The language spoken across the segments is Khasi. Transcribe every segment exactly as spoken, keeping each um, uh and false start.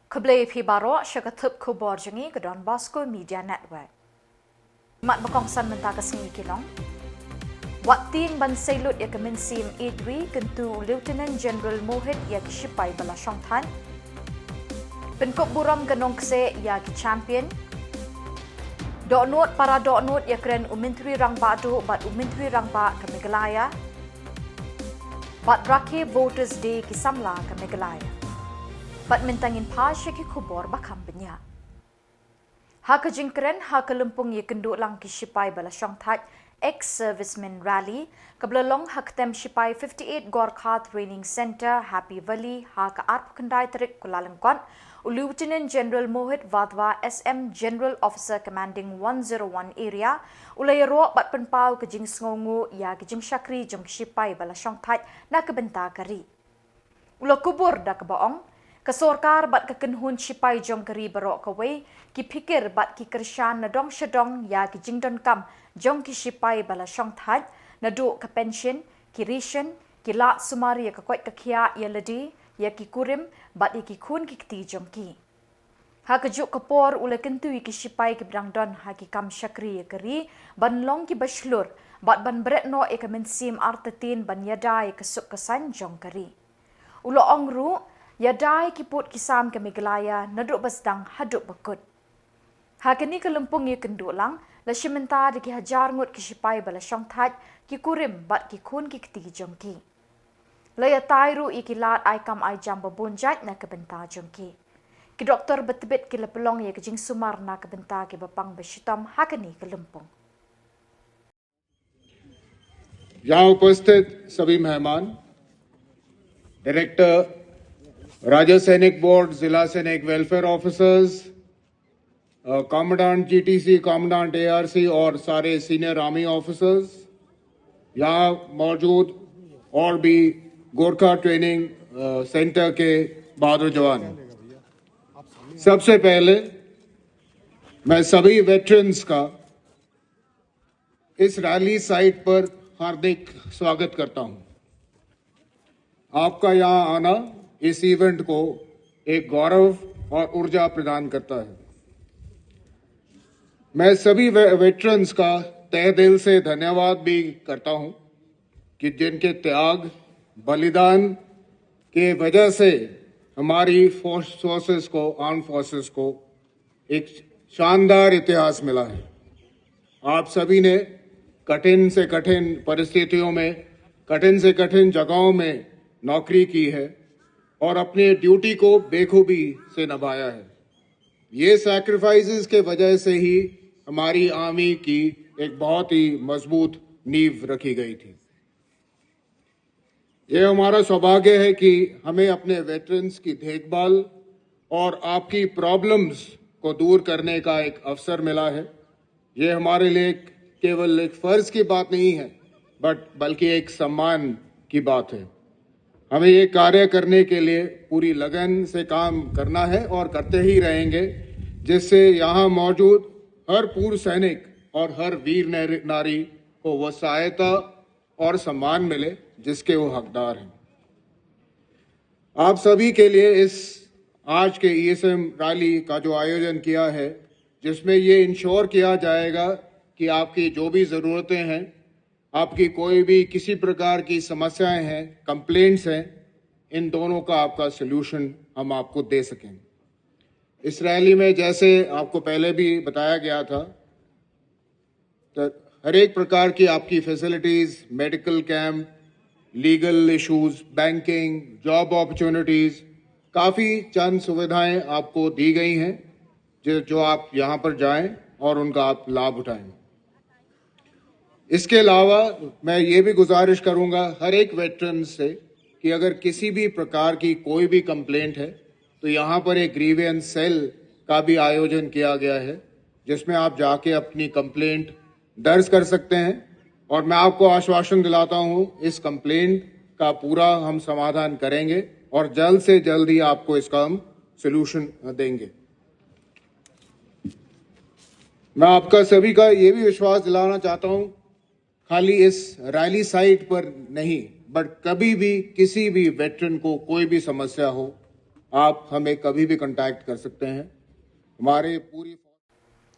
Khublei phi baroh sha ka thup khubor jong ngi ka Don Bosco Media Network. Mat ba kongsan mynta ka sngi ki long: Wat tieng ban seilut ïa ka mynsiem ïeit wi, kyntu u Lieutenant General Mohit ïa ki shipai ba la shongthait. Pynkup burom ka nongkseh ïa ki champion. Dohnud para dohnud ïakren u Myntri Rangbah Duh bad u Myntri Rangbah ka Meghalaya. Bad rakhe Voters Day ki samla ka Meghalaya. Bad mynta ngin phai sha ki khubor ba kham bniah. Ha ka jingkren ha ka lympung ïakynduh lang ki shipai ba la shongthait, Ex-Servicemen Rally, kaba la long ha ka tem shipai fifty-eight Gorkha Training Centre, Happy Valley, ha ka arphew khyndai tarik Kyllalyngkot, u Lieutenant General Mohit Wadhwa, S M, General Officer Commanding one zero one Area, u la ïaroh bad pynpaw ka jingsngewnguh ïa ka jingshakri jong ki shipai ba la shongthait na ka bynta ka ri. U la kubur da kaba ong, ka sorkar bad ka kynhun shipai jong ka ri baroh kawei ki phikir bad ki kyrshan na dong sha dong ïa ki jingdonkam jong ki shipai ba la shongthait, naduh ka pension, ki ration, ki lad sumar ïa ka koit ka khiah ïa lade, ïa ki kurim bad ïa ki khun ki kti jong ki. Ha kajuh ka por u la kyntu ïa ki shipai kiba dang don ha ki kam shakri ïa ka ri ban long kiba shlur bad ban bret noh ïa ka mynsiem artatien ban ïada ïa ka suk ka saiñ jong ka ri. U la ong ruh, ïada ïa ki pud ki sam ka Meghalaya naduh ba sdang haduh ba kut. Ha kane ka lympung ïakynduh lang la shim bynta da ki hajar ngut ki shipai ba la shongthait, ki kurim bad ki khun ki kti jong ki. La ïatai ruh ïa ki lad ai kam ai jam ba bun jait na ka bynta jong ki. Ki doktor ba tbit ki la pynlong ïa ka jingsumar na ka bynta kiba pang ba shitom ha kane ka lympung. यहाँ उपस्थित सभी मेहमान, डायरेक्टर, राज्य सैनिक बोर्ड, जिला सैनिक वेलफेयर ऑफिसर्स, कमांडेंट जीटीसी, कमांडेंट एआरसी और सारे सीनियर आर्मी ऑफिसर्स, यहाँ मौजूद और भी गोरखा ट्रेनिंग सेंटर के बहादुर जवान, सबसे पहले मैं सभी वेटरन्स का इस रैली साइट पर हार्दिक स्वागत करता हूं। आपका यहां आना इस इवेंट को एक गौरव और ऊर्जा प्रदान करता है। मैं सभी वे-, वेटरन्स का तहे दिल से धन्यवाद भी करता हूं कि जिनके त्याग, बलिदान के वजह से हमारी फोर्स, फोर्सेस को, आर्म फोर्सेस को एक शानदार इतिहास मिला है। आप सभी ने कठिन से कठिन परिस्थितियों में, कठिन से कठिन जगहों में नौकरी की है और अपनी ड्यूटी को बेखूबी से निभाया है। ये सैक्रिफाइसेस के वजह से ही हमारी आर्मी की एक बहुत ही मजबूत नींव रखी गई थी। ये हमारा सौभाग्य है कि हमें अपने वेटरन्स की देखभाल और आपकी प्रॉब्लम्स को दूर करने का एक अवसर मिला है। ये हमारे लिए केवल एक फर्ज की बात नहीं है, बट बल्कि एक सम्मान की बात है। हमें ये कार्य करने के लिए पूरी लगन से काम करना है और करते ही रहेंगे, जिससे यहाँ मौजूद हर पूर्व सैनिक और हर वीर नर-, नारी को वो सहायता और सम्मान मिले जिसके वो हकदार हैं। आप सभी के लिए इस आज के ईएसएम रैली का जो आयोजन किया है, जिसमें ये इंश्योर किया जाएगा कि आपकी जो भी ज़रूरतें हैं, आपकी कोई भी किसी प्रकार की समस्याएं हैं, कंप्लेंट्स हैं, इन दोनों का आपका सॉल्यूशन हम आपको दे सकें। इस रैली में, जैसे आपको पहले भी बताया गया था, तो हर एक प्रकार की आपकी फैसिलिटीज, मेडिकल कैंप, लीगल इश्यूज, बैंकिंग, जॉब अपॉर्चुनिटीज, काफ़ी चंद सुविधाएं आपको दी गई हैं, जो, जो आप यहाँ पर जाएं और उनका आप लाभ उठाएं। इसके अलावा मैं ये भी गुजारिश करूँगा हर एक वेटरन से कि अगर किसी भी प्रकार की कोई भी कंप्लेंट है, तो यहाँ पर एक ग्रीवियंस सेल का भी आयोजन किया गया है, जिसमें आप जाके अपनी कंप्लेंट दर्ज कर सकते हैं। और मैं आपको आश्वासन दिलाता हूँ, इस कंप्लेंट का पूरा हम समाधान करेंगे और जल्द से जल्द ही आपको इसका हम सॉल्यूशन देंगे। मैं आपका सभी का ये भी विश्वास दिलाना चाहता हूँ, खाली इस रैली साइट पर नहीं, बट कभी भी किसी भी वेटरन को कोई भी समस्या हो, आप हमें कभी भी कॉन्टैक्ट कर सकते हैं। हमारे पूरी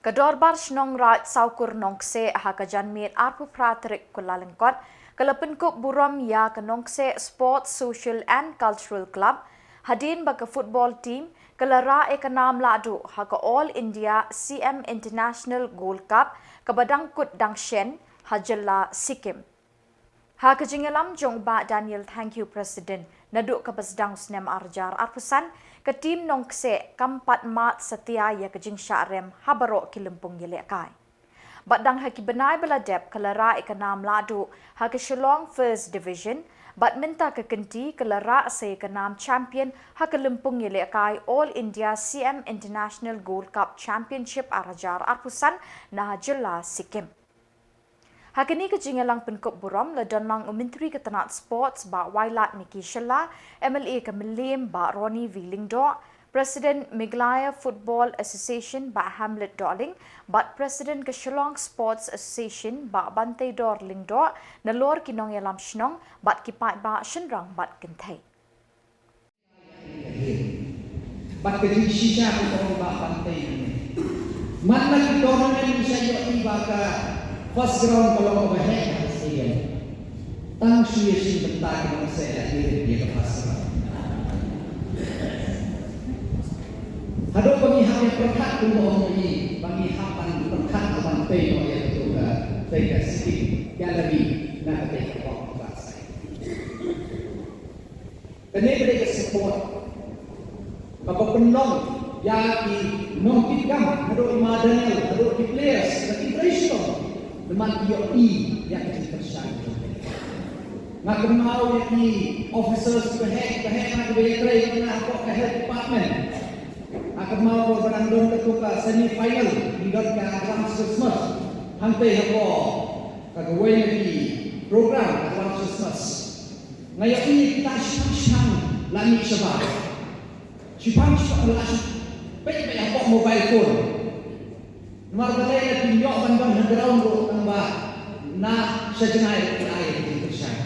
Ka Dorbar Shnong Raid Sawkur Nongkseh ha ka janmiet arphew phra tarik Kyllalyngkot ka la pynkup burom ïa ka Nongkseh Sports Social and Cultural Club hadien ba ka football team ka la rah ïa ka nam lahduh ha ka All India C M International Gold Cup kaba dang kut dang shen ha jylla Sikkim. Ha ka jingïalam jong u Bah Daniel Thangkhiew, President, naduh kaba sdang u snem ar hajar arphew san, ka team Nongkseh kam pat mad satia ïa ka jingshah rem ha baroh ki lympung ïalehkai. Bad dang ha ki bnai ba la dep ka la rah ïa ka nam lahduh ha ka Shillong First Division, bad mynta ka kynti ka la rah sa ïa ka nam champion ha ka lympung ïalehkai All India C M International Gold Cup Championship ar hajar arphew san na jylla Sikkim. Ha kane ka jingïalang pynkup burom la don lang u Myntri ka tnat Sports Bah Wailadmiki Shylla, M L A ka Mylliem Bah Ronnie V Lyngdoh, President Meghalaya Football Association Bah Hamlet Dohling, bad President ka Shillong Sports Association Bah Banteidor Lyngdoh, nalor ki nongïalam shnong bad ki paidbah shynrang bad kynthei. Bad ka jingshisha ka ong ba ban tei ne. Man la ki tournament ki sha ïoh i ba ka first round ka long ba heh ha stadium. Tang shu ïa shin bynta ki long se la ki ïa ka first round. Haduh ba ngi hap ïa pyrkhat kum ba ong i ba ngi hap ban pyrkhat ban tei no ïa ka tu ka tei ka Sikkim gallery na ka tei ka pop ka sai. Kane ka dei ka support kaba pynlong ïa ki nongkitkam, haduh i Ma Daniel, haduh ki players, haduh ki trei shitom. Namar ki ïohi ïa ka jingkyrshan. Nga kynmaw ïa ki officers kiba heh, kiba heh, kiba ïatrei, kiba na hapoh ka health department. Nga kynmaw ba nang don katu ka semi final, ngi don ka advance Christmas. Hangtei hapoh ka kawei na ki program advance Christmas. Nga ïohi kita shiphang shiphang la mih shabar. Shiphang shiphang la shi peit peit hapoh mobile phone. Namar balei la kim ïoh ban don ha ground ruh tang ba na sha jngai ruh ki ai ki jingkyrshan.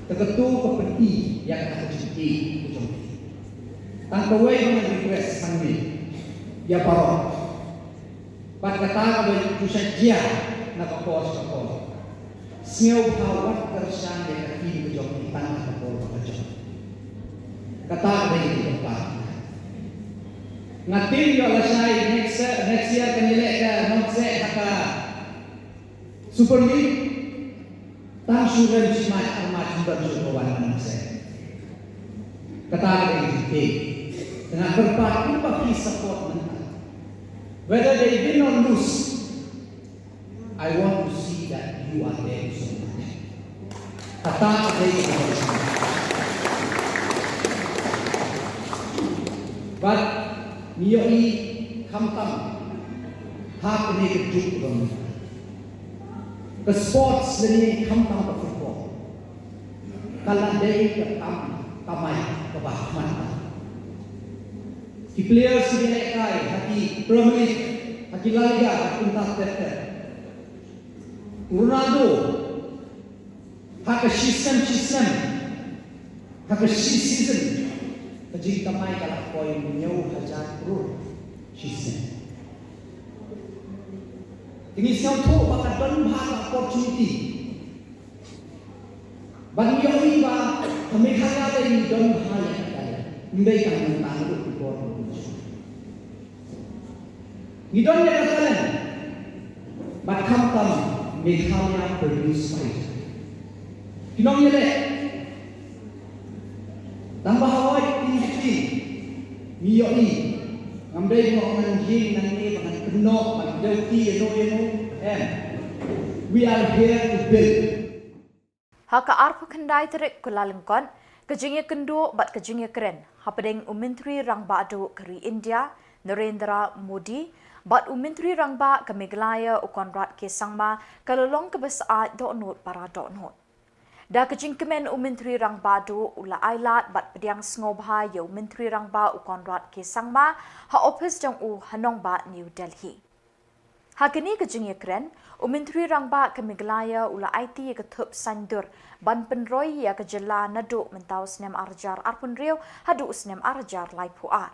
Te katu ka pyni ïa kata ka jingkit ka jong ki. Tang kawei ba ngan request hangne ïa baroh. Bad kata kaba ju shah jia na ka por sha ka por. Sngewbha wat kyrshan ïa ka team ka jong phi tang ha ka por ba ka jong. Kata ka dei ka jong ka. Nga tip ïoh lashai next, next year kan ïaleh ka Nongkseh ha ka Super League. Tang shu rem shi match ar match ym don shuh ba wan na Nongkseh. Kata ka dei ka jingtip. Te nga kyrpad kumba phi support mynta. Whether they win or lose, I want to see that you are there to support them. Kata ka dei ka jingtip. Bad ngi ïohi khamtam ha kane ka juk ka dang. Ka sports lane khamtam ka football ka la dei ka kam kamai kaba khmat. Ki players ki lehkai ha ki Premier League, ha ki La Liga, ha ki kumta ter ter. Ronaldo ha ka shi snem, shi snem, ha ka shi season ka jingkamai ka la poi hynñiew hajar klur shi snem. Te ngi sngewthuh ba ka don bha ka opportunity. Ba ngi ïohi ba ha Meghalaya te ngi don bha ïa ka talent. Ym dei tang mynta ruh, ki por ruh. Ngi don ïa ka talent. Bad khamtam Meghalaya produce fighter. Ki nongïaleh. Tang ba ha Hawaii team ki team ngi ïohi. Ngam dei ba ngan ïeng nangne ba ngan kynnoh, ban duty ïano ïano. Em. We are here to build. Ha ka arphew khyndai tarik Kyllalyngkot, ka jingïakynduh bad ka jingïakren hapdeng u Myntri Rangbah Duh ka ri India, Narendra Modi, bad u Myntri Rangbah ka Meghalaya, u Conrad K Sangma, ka la long kaba syaid dohnud para dohnud. Da ka jingkmen u Myntri Rangbah Duh u la ailad bad pdiang sngewbha ïa u Myntri Rangbah u Conrad K Sangma ha ophis jong u ha nongbah New Delhi. Ha kane ka jingïakren, u Myntri Rangbah ka Meghalaya u la aiti ïa ka thup saiñdur ban pynroi ïa ka jylla naduh mynta u snem ar hajar arphew hynriew haduh u snem ar hajar laiphew ar.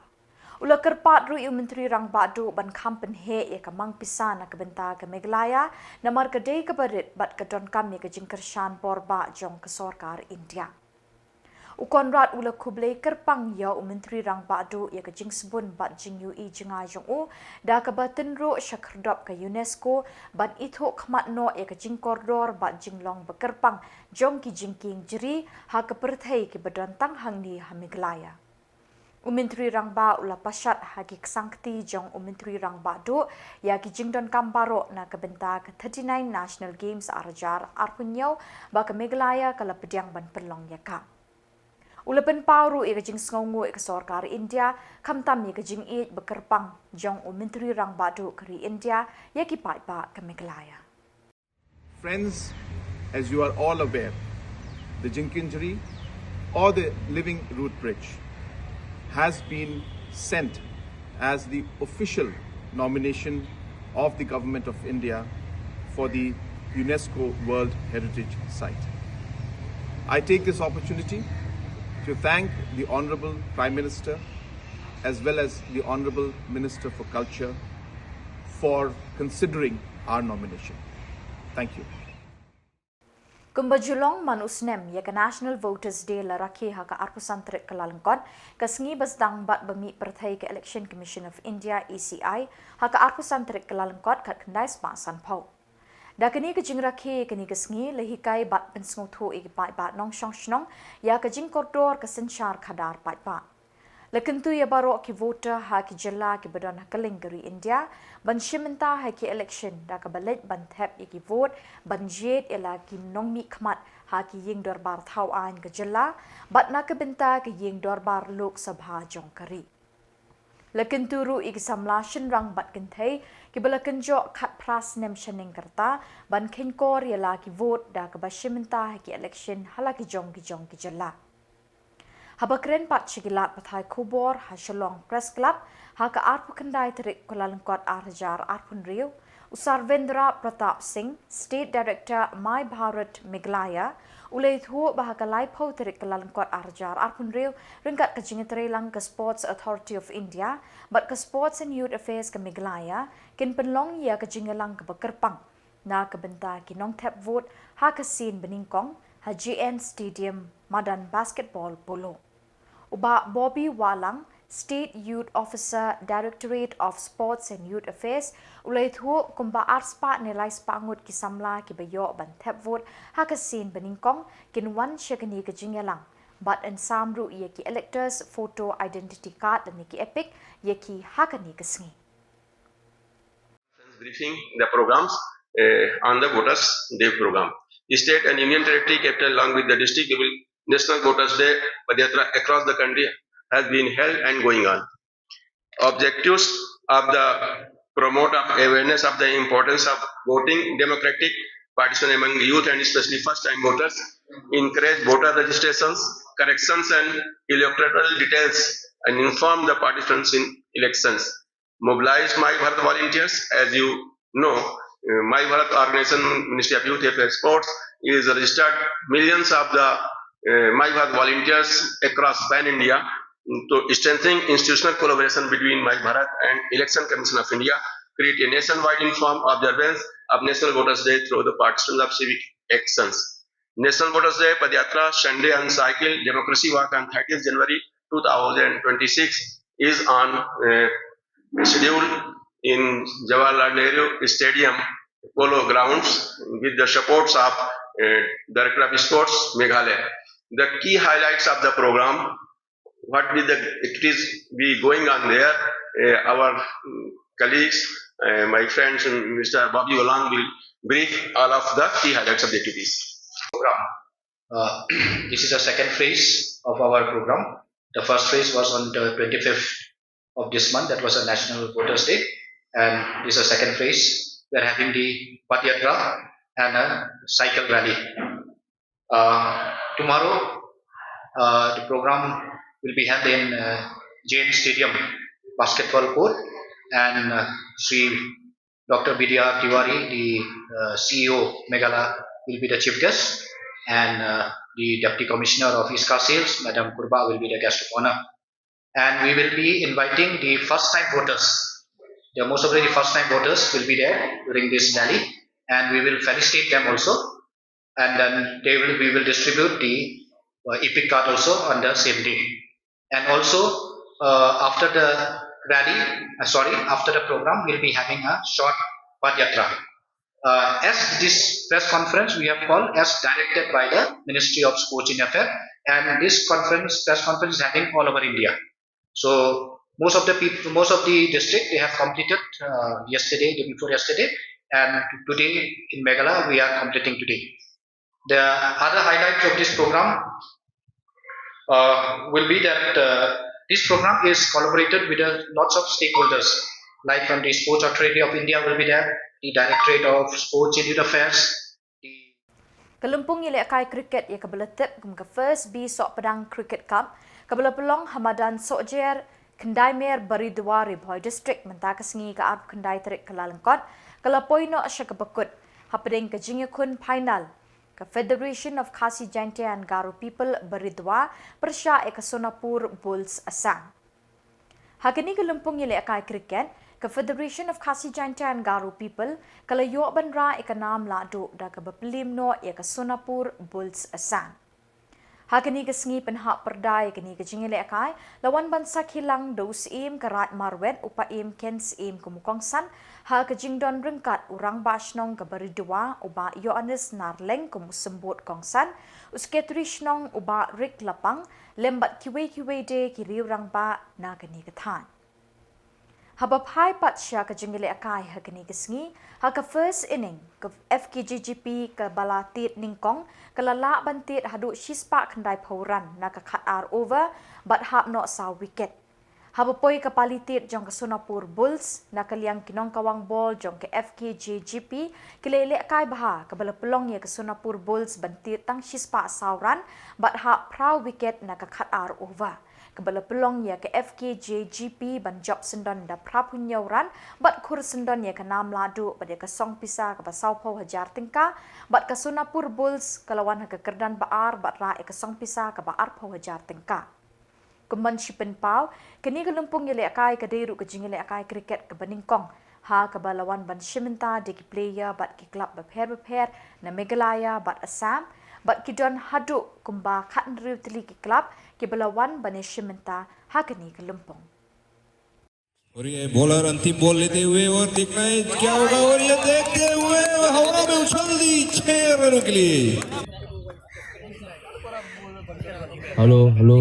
U la kyrpad ruh ïa u Myntri Rangbah Duh ban kham pynheh ïa ka mang pisa na ka bynta ka Meghalaya, namar ka dei kaba rit bad ka donkam ïa ka jingkyrshan bor bah jong ka sorkar India. U Conrad u la khublei kyrpang ïa u Myntri Rangbah Duh ïa ka jingsbun bad jingïohi jngai jong u, da kaba tynruh sha khyrdop ka UNESCO ban ithuh khmat noh ïa ka jingkordor bad jinglong ba kyrpang jong ki jingkieng jri ha ka pyrthei kiba don tang hangne ha Meghalaya. U Myntri Rangbah u la pashat ha ki ksangkti jong u Myntri Rangbah Duh ïa ki jingdonkam baroh na ka bynta ka thirty-nine National Games ar hajar arphew hynñiew ba ka Meghalaya ka la pdiang ban pynlong ïa ka. U la pynpaw ruh ïa ka jingsngewnguh ïa ka sorkar India, khamtam ïa ka jingïeit ba kyrpang jong u Myntri Rangbah Duh ka ri India ïa ki paidbah ka Meghalaya. Friends, as you are all aware, the Jingkieng Jri or the Living Root Bridge has been sent as the official nomination of the Government of India for the UNESCO World Heritage Site. I take this opportunity to thank the Honorable Prime Minister as well as the Honorable Minister for Culture for considering our nomination. Thank you. Kumba ju long man u snem, ïa ka National Voters Day la rakhe ha ka arphew san tarik Kyllalyngkot, ka sngi ba sdang bad ba mih pyrthei ka Election Commission of India, E C I, ha ka arphew san tarik Kyllalyngkot khatkhyndai spah sanphew. Da kane ka jingrakhe ïa kane ka sngi, la hikai bad pynsngewthuh ïa ki paidbah nongshong shnong ïa ka jingkordor ka synshar khadar paidbah. La kyntu ïa baroh ki voter ha ki jylla kiba don ha kylleng ka ri India ban shim bynta ha ki election da kaba leit ban thep ïa ki vote ban jied ïa la ki nongmihkhmat ha ki ïing dorbar thaw aiñ ka jylla bad na ka bynta ka ïing dorbar Lok Sabha jong ka ri. La kyntu ruh ïa ki samla shynrang bad kynthei kiba la kynjoh khatphra snem shaneng ka rta ban kheiñkor ïa la ki vote da kaba shim bynta ha ki election ha la ki jong ki jong ki jylla. Haba kren pat sha ki lad pathai khubor ha Shillong Press Club ha ka arphew khyndai tarik Kyllalyngkot ar hajar arphew hynriew, u Sarvendra Pratap Singh, State Director My Bharat Meghalaya, u la ïathuh ba ha ka laiphew tarik Kyllalyngkot ar hajar arphew hynriew, ryngkat ka jingïatreilang ka Sports Authority of India bad ka Sports and Youth Affairs ka Meghalaya kin pynlong ïa ka jingïalang kaba kyrpang na ka bynta ki nongthep vote ha ka sien banyngkong ha J N Stadium, madan basketball polo. U Bah Bobby Wahlang, State Youth Officer, Directorate of Sports and Youth Affairs, u la ïathuh kumba arspah ne laispah ngut ki samla kiba ïoh ban thep vote ha ka sien banyngkong kin wan sha kane ka jingïalang bad yn sam ruh ïa ki electors photo identity card lane ki EPIC ïa ki ha kane ka sngi. Briefing the programs uh, on the voters day program. State and Union Territory capital along with the district will National Voters Day Padayatra across the country has been held and going on. Objectives of the promote of awareness of the importance of voting, democratic participation among youth and especially first time voters, encourage voter registrations, corrections and electoral details and inform the participants in elections. Mobilize My Bharat volunteers. As you know, uh, My Bharat organization, Ministry of Youth Affairs Sports, is registered millions of the uh, My Bharat volunteers across pan India to strengthening institutional collaboration between My Bharat and Election Commission of India, create a nationwide inform observance of National Voters Day through the participation of civic actions. National Voters Day Padayatra, Sunday on Cycle, Democracy Walk on thirtieth January two thousand twenty-six is on uh, schedule in Jawaharlal Nehru Stadium, Polo Grounds, with the supports of uh, Director of Sports, Meghalaya. The key highlights of the program, what will the activities be going on there, uh, our colleagues, uh, my friends, Mister Bobby Wahlang will brief all of the key highlights of the activities. Program. Uh, this is the second phase of our program. The first phase was on the twenty-fifth of this month, that was a National Voters Day. And this is the second phase. We are having the Padayatra and a cycle rally. Uh, tomorrow, uh, the program will be held in uh, Jain Stadium basketball court, and uh, Sri Doctor B D R Tiwari, the uh, C E O Meghalaya, will be the chief guest, and uh, the Deputy Commissioner of East Khasi Hills, Madam Kurbah, will be the guest of honor. And we will be inviting the first time voters. The most of the first time voters will be there during this rally, and we will felicitate them also. And then they will we will distribute the uh, EPIC card also on the same day. And also uh, after the rally, uh, sorry, after the program, we'll be having a short Padayatra. Uh, as this press conference we have called as directed by the Ministry of Sports and Youth Affairs, and this conference, press conference, is having all over India. So most of the people, most of the district, they have completed uh, yesterday, day before yesterday, and today in Meghalaya we are completing today. The other highlights of this program uh, will be that uh, this program is collaborated with uh, lots of stakeholders, like from the Sports Authority of India will be there, the Directorate of Sports and Youth Affairs, the Ka lympung ïalehkai cricket ïa kaba la tip kum ka First B Sohpdang Cricket Cup, kaba la pynlong ha madan Sohjer, Khyndaimere, Baridua, Ri Bhoi District, mynta ka sngi ka arphew khyndai tarik Kyllalyngkot, ka la poi noh sha kaba kut hapdeng ka jingïakhun final ka Federation of Khasi Jaintia and Garo People, Baridua, pyrshah ïa ka Sonapur Bulls, Assam. Ha kane ka lympung ïalehkai cricket, ka Federation of Khasi Jaintia and Garo People ka la ïoh ban rah ïa ka nam lahduh da kaba pynliem noh ïa ka Sonapur Bulls, Assam. Ha kane ka sngi pynhap pyrda ïa kane ka jingïalehkai, la wan ban sakhi lang da u Syiem ka Raid Marwet, u Paiem Ken Syiem kum u kongsan, ha ka jingdon ryngkat u Rangbah Shnong ka Baridua, u Bah Ïoannis Narleng kum u symbud kongsan, u Secretary Shnong u Bah Rick Lapang, lem bad kiwei kiwei de ki riew rangbah na kane ka thaiñ. Haba phai pat sha ka jingïalehkai ha kane ka sngi, ha ka first inning, ka F K J G P kaba la tied nyngkong, ka la lah ban tied haduh shispah khyndaiphew run na ka khatar over, bad hap noh saw wicket. Haba poi ka pali tied jong ka Sonapur Bulls, na ka liang ki nongkawang bol jong ka F K J G P, ki la ïalehkai bha, kaba la pynlong ïa ka Sonapur Bulls ban tied tang shispah saw run, bad hap phra wicket na ka khatar over. Kaba la pynlong ïa ka F K J G P ban jop syndon da phra phew hynñiew run, bad khur syndon ïa ka nam lahduh bad ïa ka song pisa kaba sawphew hajar tyngka, bad ka Sonapur Bulls ka la wan ha ka kyrdan ba ar bad rah ïa ka song pisa kaba arphew hajar tyngka. Kum ban shi pynpaw, kane ka lympung ïalehkai ka dei ruh ka jingïalehkai cricket kaba nyngkong, ha kaba la wan ban shim bynta da ki player bad ki club bapher bapher na Meghalaya bad Assam, bad ki don haduh kumba khathynriew tylli ki club kiba la wan ban ïashim bynta ha kane ka lympung. और ये बॉलर अंतिम बॉल लेते हुए और देखना है क्या होगा, और ये देखते हुए हवा में उछल दी छह रनों के लिए। हेलो हेलो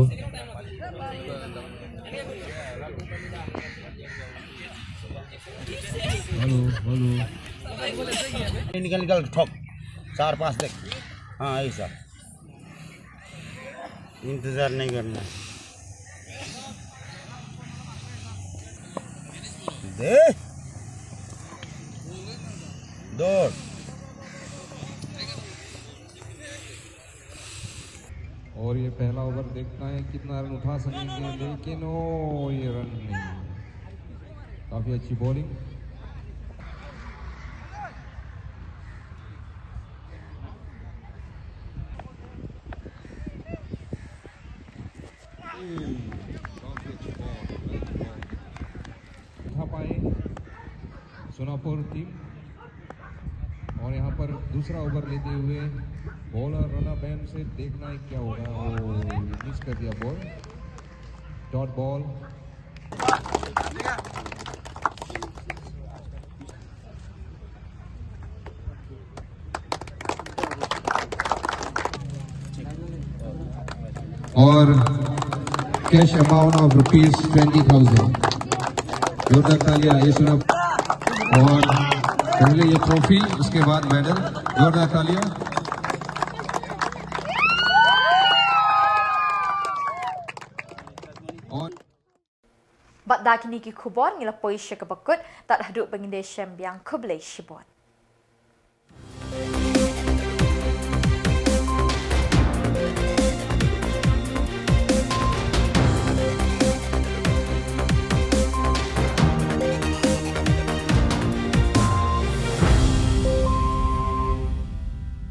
हेलो हेलो निकल निकल ठोक चार पांच देख। हाँ ऐसा इंतजार नहीं करना। दे दौड़। और ये पहला ओवर देखना है कितना रन उठा सकेंगे, लेकिन ओ ये रन नहीं। काफी अच्छी बॉलिंग। उठा पाए सोनापुर टीम। और यहाँ पर दूसरा ओवर लेते हुए बॉलर रन अप एंड से देखना है क्या होगा। ओ, मिस कर दिया बॉल। डॉट बॉल। और cash amount of rupees twenty thousand। जोरदार तालियां। ये सुना। और पहले ये ट्रॉफी, उसके बाद मेडल। जोरदार तालियां। और Bad da kine ki khubor ngi la poi sha kaba kut, tad haduh ba ngin ïashem biang, khublei shibun.